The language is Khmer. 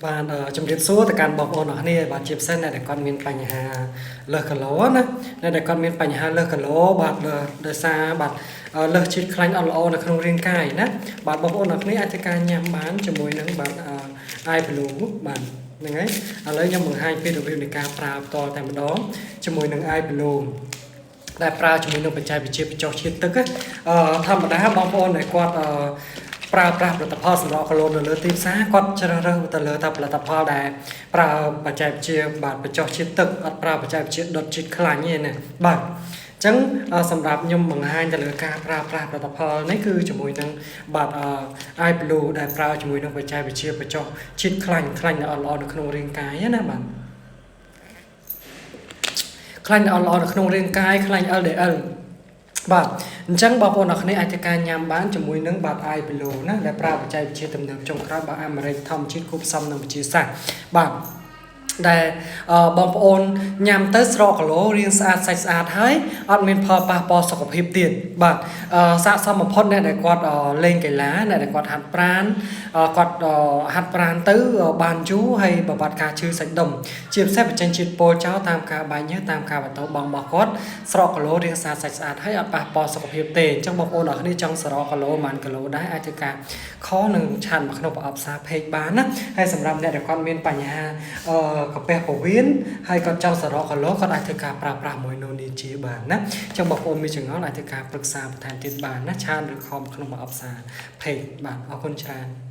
បាទជំរាបសួរទៅកាន់បងប្អូនអរគ្នាបាទជាពិសេសអ្នកដែលគាត់មានបញ្ហាលើសគីឡូណាអ្នកដែលគាត់មានបញ្ហាលើសគីឡូបាទដោយសារបាទលើសជាតិខ្លាញ់អត់ល្អនៅក្នុងរាងកាយណាបាទបងប្អូនអរគ្នាអាចធ្វើការញ៉ាំបានជាមួយនឹងបាទ i blue បាទហ្នឹងហើយឥឡូវខ្ញុំបង្ហាញពីរបៀបនៃការប្រើផ្ទាល់តែម្ដងជាមួយនឹង i blue ដែលប្រើជាមួយនឹងបច្ចេកវិទ្យាបញ្ចុះជាតិទឹកអឺធម្មតាបងប្អូនដែលគាត់អឺប្រើប្រាស់ផលិតផលសម្រក់គីឡូនៅលើទីផ្សារគាត់ជ្រើសរើសទៅលើតែផលិតផលដែលប្រើបច្ចេកវិទ្យាបាទបញ្ចុះជាតិទឹកអត់ប្រើបច្ចេកវិទ្យាដុតជាតិខ្លាញ់ទេណាបាទអញ្ចឹងសម្រាប់ខ្ញុំបង្ហាញទៅលើការប្រើប្រាស់ផលិតផលនេះគឺជាមួយនឹងបាទ i blue ដែលប្រើជាមួយនឹងបច្ចេកវិទ្យាបញ្ចុះជាតិខ្លាញ់ខ្លាញ់ដែលអត់ល្អនៅក្នុងរាងកាយណាបាទខ្លាញ់ដែលអត់ល្អនៅក្នុងរាងកាយខ្លាញ់ LDL បាទអញ្ចឹងបងប្អូនអរគ្នាអាចធ្វើការញ៉ាំបានជាមួយនឹងបាទ i blue ណាដែលប្រើបច្ចេកវិទ្យាទំនើបចុងក្រោយបាទអាមេរិកធម្មជាតិគួបផ្សំនឹងវិទ្យាសាស្ត្របាទដែលបងប្អូនញ៉ាំទៅស្រកគីឡូរាងស្អាតសាច់ស្អាតហើយអត់មានផលប៉ះពាល់សុខភាពទៀតបាទស័ក្តិសមបំផុតអ្នកដែលគាត់លេងកីឡាអ្នកដែលគាត់ហាត់ប្រាណគាត់ហាត់ប្រាណទៅបានយូរហើយបំបត្តិការឈឺសាច់ដុំជាពិសេសបញ្ចេញជាតិពុលចោលតាមការបែកញើសតាមការបន្ទោបង់របស់គាត់ស្រកគីឡូរាងស្អាតសាច់ស្អាតហើយអត់ប៉ះពាល់សុខភាពទេអញ្ចឹងបងប្អូនអរគ្នាចង់ស្រកគីឡូប៉ុន្មានគីឡូដែរអាចធ្វើការ call និង chat មកក្នុងប្រអប់សារ page បានណាហើយសម្រាប់អ្នកដែលគាត់មានបញ្ហាអឺកាពះពោះវៀនហើយគាត់ចង់សរកគីឡូគាត់អាចធ្វើការប្រើប្រាស់មួយនូនីជាបានណាអញ្ចឹងបងប្អូនមានចម្ងល់អាចធ្វើការប្រឹក្សាបន្ថែមទៀតបានណា chat ឬ call ក្នុងប្រអប់សារ page បាទអរគុណច្រើន។